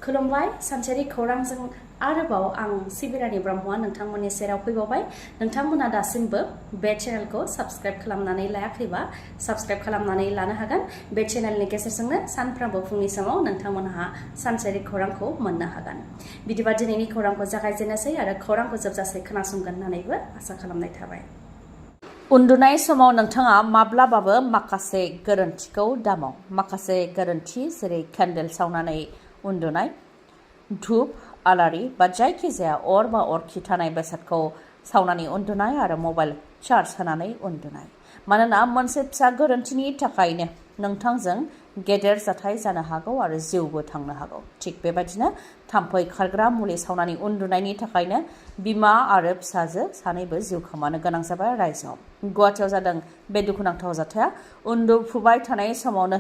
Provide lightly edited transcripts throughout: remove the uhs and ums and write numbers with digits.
खुलुमबाय सानसेनि खौरांजों आरोबाव आं सिबिरानि ब्रह्मआ नोंथांमोननि सेराव फैबावबाय। नोंथांमोना दासिमबो बे चेनेलखौ साबस्क्राइब खालामनानै लायाखैबा साबस्क्राइब खालामनानै लानो हागोन। बे चेनेलनि गेजेरजोंनो सानफ्रोमबो फुंनि समाव नोंथांमोनहा सानसेनि खौरांखौ मोननो हागोन। बिदिबा दिनैनि खौरांखौ जागायजेननोसै आरो खौरांखौ जोबजासे खोनासंगोन होननानैबो आसा खालामनाय थाबाय। उन्दुनाय समाव नोंथाङा माब्लाबाबो माखासे गोरोन्थिखौ दामाव। माखासे गोरोन्थि जेरै केन्डेल सावनानै उन्दुनाय, धुप, आलारि बा जायखिजाया अर बा अरखि थानाय बेसादखौ सावनानै उन्दुनाय आरो मबाइल चार्ज होनानै उन्दुनाय। मानोना मोनसे फिसा गोरोन्थिनि थाखायनो नोंथांजों गेदेर जाथाय जानो हागौ आरो जिउबो थांनो हागौ। थिग बेबायदिनो थाम्फै खारग्रा मुलि सावनानै उन्दुनायनि थाखायनो बिमा आरो फिसाजो सानैबो जिउ खोमानो गोनां जाबाय रायजोआव। गुवाहाटियाव जादों बे दुखुनांथाव जाथाया। उन्दुफुबाय थानाय समावनो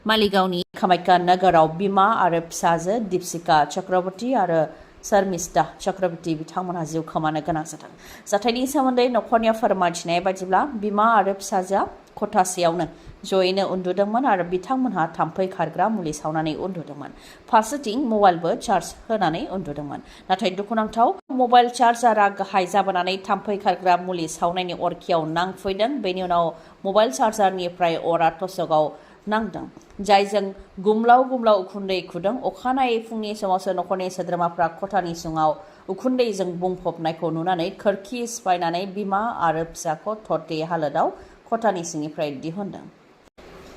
मालिगावनि कामाख्या नोगोराव बिमा आरो फिसाजो दीपशिका चक्रवर्ती आरो शर्मिष्ठा चक्रवर्ती बिथांमोनहा जिउ खोमानो गोनां जादों। जाथायनि सोमोन्दै नखरनिया फोरमायथिनाय बायदिब्ला बिमा आरो फिसाजोआ खथासेयावनो जयैनो उन्दुदोंमोन आरो बिथांमोनहा थाम्फै खारग्रा मुलि सावनानै उन्दुदोंमोन। फारसेथिं मबाइलबो चार्ज होनानै उन्दुदोंमन। नाथाय दुखुनांथाव मबाइल चार्जारा गाहाय जाबोनानै थाम्फै खारग्रा मुलि सावनायनि अरखियाव नांफैदों। बेनि उनाव मबाइल चार्जारनिफ्राय अरा टसकआव नांदों, जायजों गुमलाव गुमलाव उखुन्दै खुदों। अखानायै फुंनि समावसो नखरनि सोद्रोमाफ्रा खथानि सिङाव उखुन्दैजों बुंफबनायखौ नुनानै खोरखि सिफायनानै बिमा आरो फिसाखौ थरथे हालोदाव खथानि सिंनिफ्राय दिहुनदों।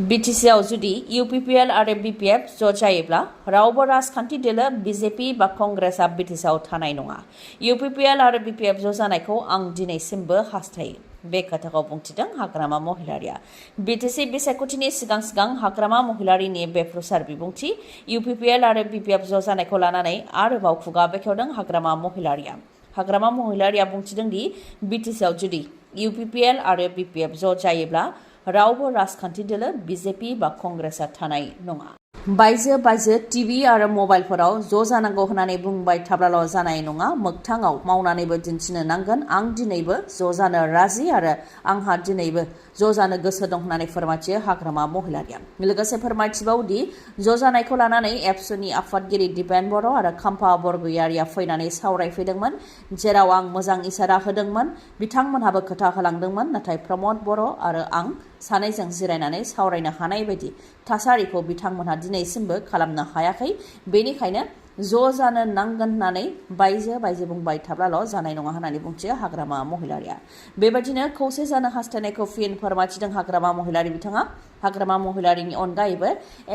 बिटिसिआव जुदि UPPL आरो BPF ज' जायोब्ला रावबो राजखान्थि दोलो BJP बा कंग्रेसआ बिटिसिआव थानाय नङा। UPPL आरो BPF ज' जानायखौ आं दिनैसिमबो हास्थायो। बे खोथाखौ बुंथिदों हाग्रामा महिलारिया। बिटिसि बिसायख'थिनि सिगां सिगां हाग्रामा महिलारिनि बेफ्रुसार बिबुंथि। UPPL आरो BPF ज' जानायखौ लानानै आरोबाव खुगा बेखेवदों हाग्रामा महिलारिया। हाग्रामा महिलारिया बुंथिदों दि बिटिसिआव जुदि UPPL आरो BPF ज' जायोब्ला रावबो राजखान्थि दोलो BJP बा कंग्रेसआ थानाय नङा। बायजो टिभि आरो मबाइलफोराव ज' जानांगौ होननानै बुंबाय थाब्लाल' जानाय नङा, मोगथाङाव मावनानैबो दिन्थिनो नांगोन। आं दिनैबो ज' जानो राजि आरो आंहा दिनैबो ज' जानो गोसो दं होननानै फोरमायथियो हाग्रामा महिलारिया। लोगोसे फोरमायथिबावदि ज' जानायखौ लानानै एबसुनि आफादगिरि दिपेन बर' आरो खाम्फा बरगयारिया फैनानै सावरायफैदोंमोन, जेराव आं मोजां इसारा होदोंमोन। बिथांमोनहाबो खोथा होलांदोंमोन, नाथाय प्रमद बर' आरो आं सानैजों जिरायनानै सावरायनो हानाय बायदि थासारिखौ बिथांमोनहा दिनैसिमबो खालामनो हायाखै। बेनिखायनो ज' जानो नांगोन होननानै बायजो बुंबाय थाब्लाल' जानाय नङा होननानै बुंथियो हाग्रामा महिलारिया। बेबायदिनो खौसे जानो हास्थायनायखौ फिन फोरमायथिदों हाग्रामा महिलारि बिथाङा। हाग्रामा महिलारिनि अनगायैबो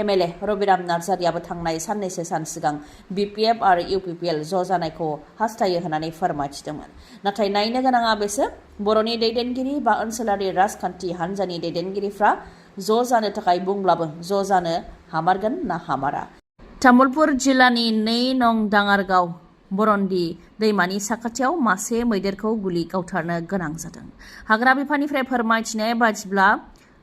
MLA रबिराम नार्जारियाबो थांनाय साननैसो सान सिगां BPF आरो UPPL ज' जानायखौ हास्थायो होननानै फोरमायथिदोंमोन। नाथाय नायनो गोनाङा बेसो बर'नि दैदेनगिरि बा ओनसोलारि राजखान्थि हान्जानि दैदेनगिरिफ्रा ज' जानो थाखाय बुंब्लाबो ज' जानो हामारगोन ना हामारा। तामुलपुर जिल्लानि 2 नं दाङारगाव बरन्दि दैमानि साखाथियाव मासे मैदेरखौ गुलि गावथारनो गोनां जादों। हाग्रा बिफाननिफ्राय फोरमायथिनाय बायदिब्ला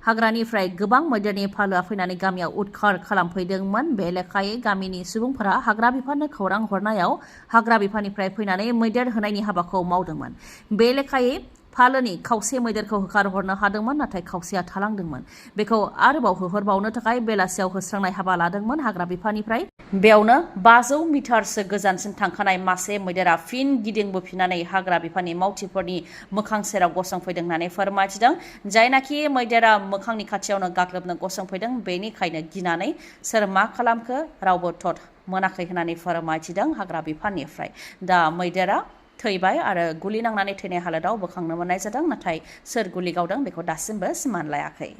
हाग्रानिफ्राय गोबां मैदेरनि फालोआ फैनानै गामियाव उदखार खालामफैदोंमोन। बे लेखायै गामिनि सुबुंफोरा हाग्रा बिफाननो खौरां हरनायाव हाग्रा बिफाननिफ्राय फैनानै मैदेर होनायनि हाबाखौ मावदोंमोन। बे लेखायै फालोनि खावसे मैदेरखौ होखारहरनो हादोंमोन, नाथाय खावसेया थालांदोंमोन। बेखौ आरोबाव होहरबावनो थाखाय बेलासियाव होस्रांनाय हाबा लादोंमोन हाग्रा बिफाननिफ्राय। बेयावनो 500 मिटारसो गोजानसिम थांखानाय मासे मैदेरा फिन गिदिंबोफिननानै हाग्रा बिफाननि मावथिफोरनि मोखां सेराव गसंफैदों होननानै फोरमायथिदों। जायनाखि मैदेरा मोखांनि खाथियावनो गाग्लोबनो गसंफैदों, बेनिखायनो गिनानै सोर मा खालामखो रावबो थद मोनाखै होननानै फोरमायथिदों हाग्रा बिफाननिफ्राय। दा मैदेरा थैबाय आरो गुलि नांनानै थैनाय हालोदाव बोखांनो मोननाय जादों, नाथाय सोर गुलि गावदों बेखौ दासिमबो सिमान लायाखै।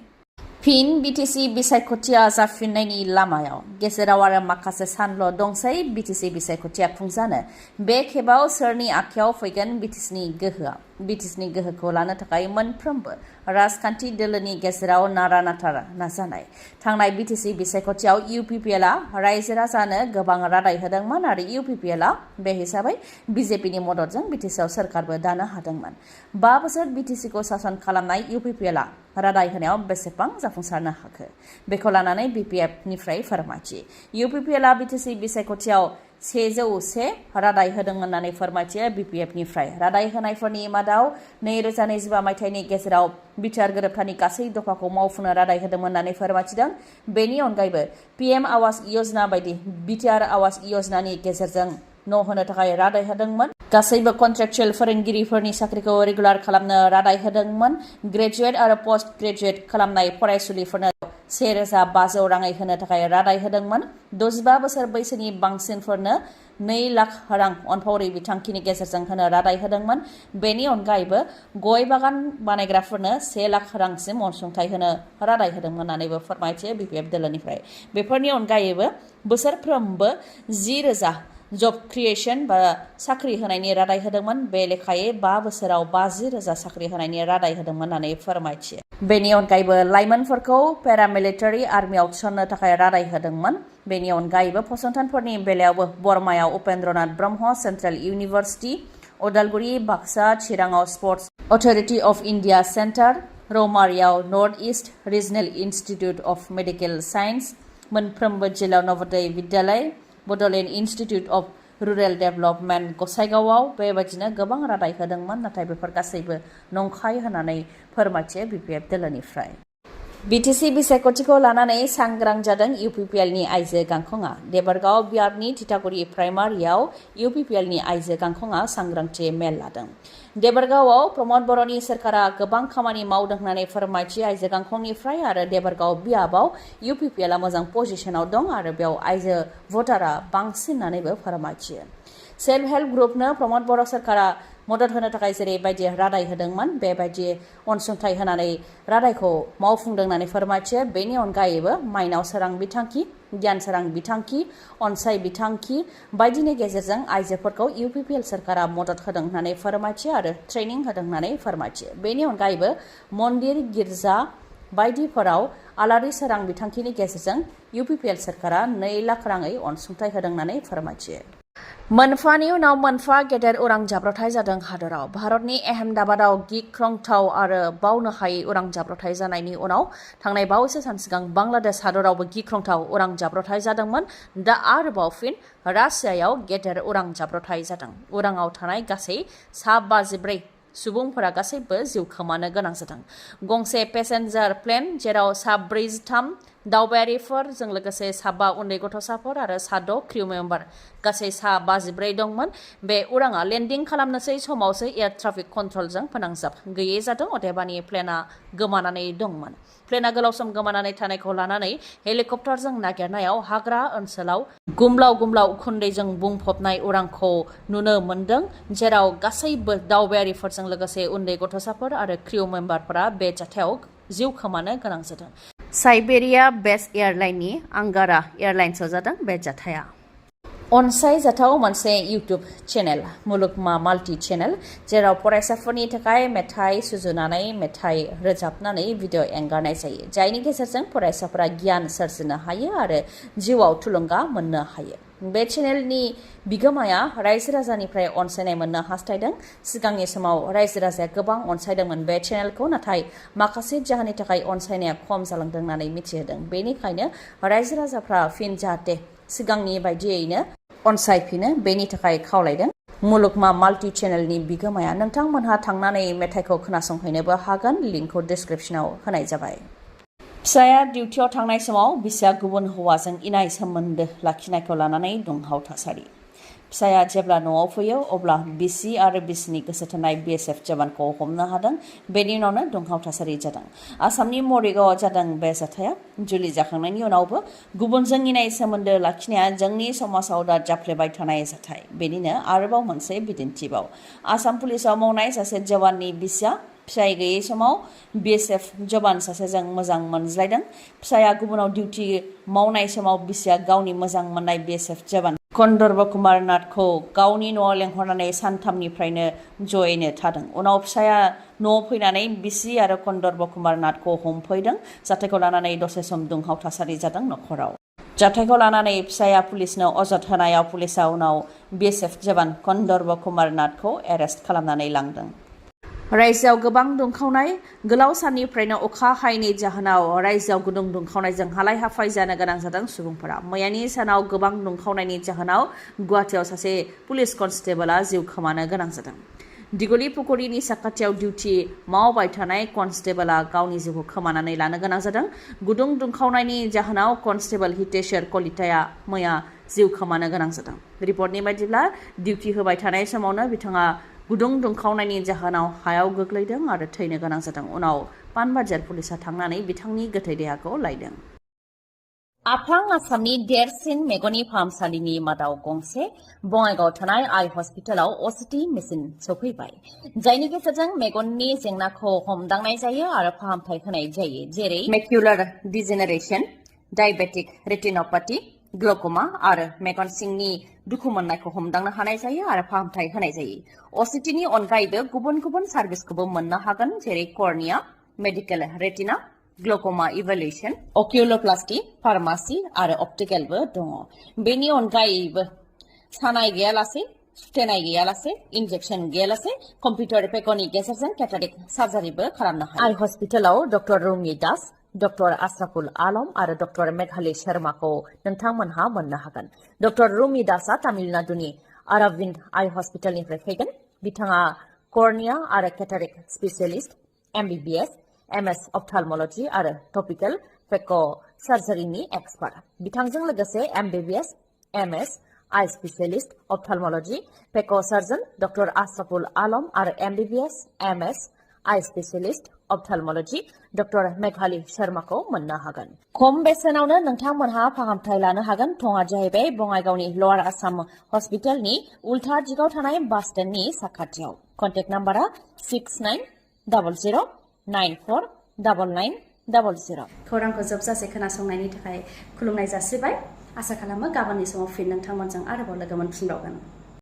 फिन बिटिसि बिसायख'थिया जाफिननायनि लामायाव। गेजेराव आरो माखासे सानल' दंसै बिटिसि बिसायख'थिया खुंजानो। बे खेबाव सोरनि आखायाव फैगोन बिटिसिनि गोहोआ? बिटिसिनि गोहोखौ लानो थाखाय मोनफ्रोमबो राजखान्थि दोलोनि गेजेराव नारा नाथा नाजानाय। थांनाय बिटिसि बिसायख'थियाव UPPLआ रायजो राजानो गोबां रादाय होदोंमोन आरो UPPLआ बे हिसाबै BJPनि मददजों बिटिसिआव सोरखारबो दानो हादोंमोन। 5 बोसोर बिटिसिखौ सासन खालामनाय UPPLआ रादाय होनायाव बेसेबां जाफुंसारनो हाखो? बेखौ लानानै BPFनिफ्राय फोरमायथि। UPPLआ बिटिसि बिसायख'थियाव 101 रादाय होदोंमोन होननानै फोरमायथियो BPF-निफ्राय। रादाय होनायफोरनि मादाव 2025 मायथाइनि गेजेराव बिथार गोरोबथानि गासै दफाखौ मावफुंनो रादाय होदोंमोन होननानै फोरमायथिदों। बेनि अनगायैबो PM आवास योजना बायदि बिटिआर आवास योजनानि गेजेरजों न' होनो थाखाय रादाय होदोंमोन। गासैबो कन्ट्रेक्चुएल फोरोंगिरिफोरनि साख्रिखौ रेगुलार खालामनो रादाय होदोंमोन। ग्रेजुवेट आरो पोस्ट ग्रेजुवेट खालामनाय फरायसुलिफोरनो 1,500 राङै होनो थाखाय रादाय होदोंमोन। 65 बोसोर बैसोनि बांसिनफोरनो 2 लाख रां अनफावरि बिथांखिनि गेजेरजों होनो रादाय होदोंमोन। बेनि अनगायैबो गय बागान बानायग्राफोरनो 1 लाख रांसिम अनसुंथाइ होनो रादाय होदोंमोन होननानैबो फोरमायथियो BPF दोलोनिफ्राय। बेफोरनि अनगायैबो बोसोरफ्रोमबो 10,000 जब क्रिएशन बा साख्रि होनायनि रादाय होदोंमोन। बे लेखायै 5 बोसोराव 50,000 साख्रि होनायनि रादाय होदोंमोन होननानै फोरमायथियो। बेनि अनगायैबो लाइमोनफोरखौ पेरामिलिटारि आर्मियाव थिसननो थाखाय रादाय होदोंमोन। बेनि अनगायैबो फसंथानफोरनि बेलायावबो बरमायाव उपेन्द्रनाथ ब्रह्म सेन्ट्रेल इउनिभार्सिटि, उदालगुरि, बाक्सा, चिराङाव sports authority of India centre, रौमारियाव north east regional institute of medical science, मोनफ्रोमबो जिल्लायाव Navodaya Vidyalaya, Bodoland institute of rural development गसाइगावआव बेबायदिनो गोबां रादाय होदोंमोन। नाथाय बेफोर गासैबो नंखाय होननानै फोरमायथियो BPF दोलोनिफ्राय। BTC बिसायख'थिखौ लानानै सांग्रां जादों UPPLनि आइजो गांखंआ। देबरगाव बियाबनि थिथागुरि प्राइमारियाव UPPLनि आइजो गांखंआ सांग्रांथि मेल लादों। देबरगावआव प्रमद बर'नि सोरखारा गोबां खामानि मावदों होननानै फोरमायथियो आइजो गांखंनिफ्राय आरो देबरगाव बियाबाव UPPLआ मोजां पजिशनाव दं आरो बेयाव आइजो भटारा बांसिन होननानैबो फोरमायथियो। सेल्फ हेल्प ग्रुपनो प्रमद बर' सोरखारा मदद होनो थाखाय जेरैबायदि रादाय होदोंमोन बेबायदि अनसुंथाइ होनानै रादायखौ मावफुंदों होननानै फोरमायथियो। बेनि अनगायैबो माइनाव सोरां बिथांखि, गियान सोरां बिथांखि, अनसाय बिथांखि बायदिनि गेजेरजों आइजोफोरखौ UPPL सोरखारा मदद होदों होननानै फोरमायथियो आरो ट्रेनिं होदों होननानै फोरमायथियो। बेनि अनगायैबो मन्दिर, गिर्जा बायदिफोराव आलारि सोरां बिथांखिनि गेजेरजों UPPL सोरखारा 2 लाख राङै अनसुंथाइ होदों होननानै फोरमायथियो। मोनफानि उनाव मोनफा गेदेर उरां जाब्रबथाय जादों हादराव। भारतनि अहमदाबादाव गिख्रंथाव आरो बावनो हायै उरां जाब्रबथाय जानायनि उनाव थांनाय बावैसो सान सिगां बांलादेश हादरावबो गिख्रंथाव उरां जाब्रबथाय जादोंमोन। दा आरोबाव फिन रासियायाव गेदेर उरां जाब्रबथाय जादों। उराङाव थानाय गासै 54 सुबुंफोरा गासैबो जिउ खोमानो गोनां जादों। गंसे पेसेन्जार प्लेन जेराव 43 दावबायारिफोरजों लोगोसे 7 उन्दै गथ'साफोर आरो 6 क्रिउ मेम्बार गासै 54 दंमोन। बे उराङा लेन्डिं खालामनोसै समावसो एयार ट्राफिक कन्ट्रलजों फोनांजाब गैयै जादों। अदेबानि प्लेनआ गोमानानै दंमोन। प्लेनआ गोलाव सम गोमानानै थानायखौ लानानै हेलिकप्टारजों नागिरनायाव हाग्रा ओनसोलाव गुमलाव गुमलाव उखुन्दैजों बुंफबनाय उरांखौ नुनो मोन्दों, जेराव गासैबो दावबायारिफोरजों लोगोसे उन्दै गथ'साफोर आरो क्रिउ मेम्बारफोरा बे जाथायाव जिउ खोमानो गोनां जादों। साइबेरिया बेस एयारलाइननि आंगारा एयारलाइन्सआव जादों बे जाथाया। अनसायजाथाव मोनसे इउटुब चेनेल मुलुगमा माल्टि चेनेल, जेराव फरायसाफोरनि थाखाय मेथाइ सुजुनानै मेथाइ रोजाबनानै भिडिअ एंगारनाय जायो, जायनि गेजेरजों फरायसाफोरा गियान सोरजिनो हायो आरो जिउआव थुलुंगा मोननो हायो। बे चेनेलनि बिगोमाया रायजो राजानिफ्राय अनसायनाय मोननो हास्थायदों। सिगांनि समाव रायजो राजाया गोबां अनसायदोंमोन बे चेनेलखौ, नाथाय माखासे जाहोननि थाखाय अनसायनाया खम जालांदों होननानै मिथिहोदों। बेनिखायनो रायजो राजाफ्रा फिन जाहाथे सिगांनि बायदियैनो अनसायफिनो बेनि थाखाय खावलायदों। मुलुगमा माल्टि चेनेलनि बिगोमाया नोंथांमोनहा थांनानै मेथाइखौ खोनासंहैनोबो हागोन। लिंकखौ डिस्क्रिप्शनाव होनाय जाबाय। फिसाया डिउटियाव थांनाय समाव बिसिया गुबुन हौवाजों इनाय सोमोन्दो लाखिनायखौ लानानै दुंहाव थासारि। फिसाया जेब्ला न'आव फैयो अब्ला बिसि आरो बिसिनि गोसो थोनाय BSF जवानखौ हमनो हादों। बेनि उनावनो दुंहाव थासारि जादों। आसामनि मरिगावआव जादों बे जाथाया। जुलि जाखांनायनि उनावबो गुबुनजों इनाय सोमोन्दो लाखिनाया जोंनि समाजाव दा जाफ्लेबाय थानाय जाथाय। बेनिनो आरोबाव मोनसे बिदिन्थिबाव। आसाम पुलिसाव मावनाय सासे जवाननि बिसिया फिसाय गैयै समाव BSF जवान सासेजों मोजां मोनज्लायदों। फिसाया गुबुनाव डिउटि मावनाय समाव बिसिया गावनि मोजां मोननाय BSF जवान कन्दर्ब कुमार नाथखौ गावनि न'आव लेंहरनानै सानथामनिफ्रायनो जयैनो थादों। उनाव फिसाया न'आव फैनानै बिसि आरो कन्दर्ब कुमार नाथखौ हमफैदों। जाथायखौ लानानै दसे सम दुंहाव थासारि जादों न'खराव। जाथायखौ लानानै फिसाया पुलिसनो अजद होनायाव पुलिसा उनाव BSF जवान कन्दर्ब कुमार नाथखौ एरेस्ट खालामनानै लांदों। रायजोआव गोबां दुंखावनाय गोलाव साननिफ्रायनो अखा हायैनि जाहोनाव रायजोआव गुदुं दुंखावनायजों हालाय हाफाय जानो गोनां जादों सुबुंफोरा। मैयानि सानाव गोबां दुंखावनायनि जाहोनाव गुवाहाटीआव सासे पुलिस कनस्टेबलआ जिउ खोमानो गोनां जादों। दिगलि पुखुरिनि साखाथियाव डिउटि मावबाय थानाय कनस्टेबलआ गावनि जिउखौ खोमानानै लानो गोनां जादों। गुदुं दुंखावनायनि जाहोनाव कनस्टेबल हितेश्वर कलिताया मैया जिउ खोमानो गोनां जादों। रिपर्टनि बायदिब्ला डिउटि होबाय थानाय समावनो बिथाङा गुदुं दुंखावनायनि जाहोनाव हायाव गोग्लैदों आरो थैनो गोनां जादों। उनाव पानबाजार पुलिसा थांनानै बिथांनि गोथै देहाखौ लायदों। आफां आसामनि देरसिन मेगननि फाहामसालिनि मादाव गंसे बङाइगावआव थानाय आइ हस्पिटालाव असिटि मेसिन सौफैबाय, जायनि गेजेरजों मेगननि जेंनाखौ हमदांनाय जायो आरो फाहामथाय होनाय जायो, जेरै मेक्युलार डिजेनेरेशन, डायबेटिक रेटिनोपैथी, ग्लक'मा आरो मेगन सिंनि दुखु मोननायखौ हमदांनो हानाय जायो आरो फाहामथाय होनाय जायो। असिटिनि अनगायैबो गुबुन गुबुन सार्भिसखौबो मोननो हागोन, जेरै कर्निया, मेडिकेल रेटिना, ग्लक'मा इभेलुएशन, अकिउलोप्लास्टी, फार्मासि आरो अप्टिकेलबो दङ। बेनि अनगायैबो सानाय गैयालासे, सुथेनाय गैयालासे, इन्जेक्सन गैयालासे कम्पिउटार पेकनि गेजेरजों केटारेक्ट सार्जारिबो खालामनो हायो। आइ हस्पिटालाव डक्टर रुमि दास, डक्टर आशराफुल आलम आरो डक्टर मेघाली शर्माखौ नोंथांमोनहा मोननो हागोन। डक्टर रुमि दासआ तामिलनाडुनि अरविंद आइ हस्पिटालनिफ्राय फैगोन। बिथाङा कर्निया आरो केटारेक्ट स्पेसियलिस्ट, MBBS, MS अप्थालमलजी आरो टपिकल पेक सार्जारिनि एक्सपार्ट। बिथांजों लोगोसे MBBS, MS आइ स्पेसियलिस्ट अप्थालमलजी पेक सार्जन डक्टर आशराफुल आलम आरो MBBS, MS आइ स्पेसियलिस्ट अप्थालमलजी डक्टर मेघाली शर्माखौ मोननो हागोन। खम बेसेनावनो नोंथांमोनहा फाहामथाय लानो हागोन। थङा जाहैबाय बङाइगावनि लवार आसाम हस्पिटालनि उल्था दिगाव थानाय बास स्टेन्डनि साखाथियाव। कन्टेक्ट नाम्बारा 6900949900। खौरांखौ जोबजासे खोनासंनायनि थाखाय खुलुमनाय जासिबाय। आसा खालामो गाबोननि समाव फिन नोंथांमोनजों आरोबाव लोगो मोनफिनबावगोन।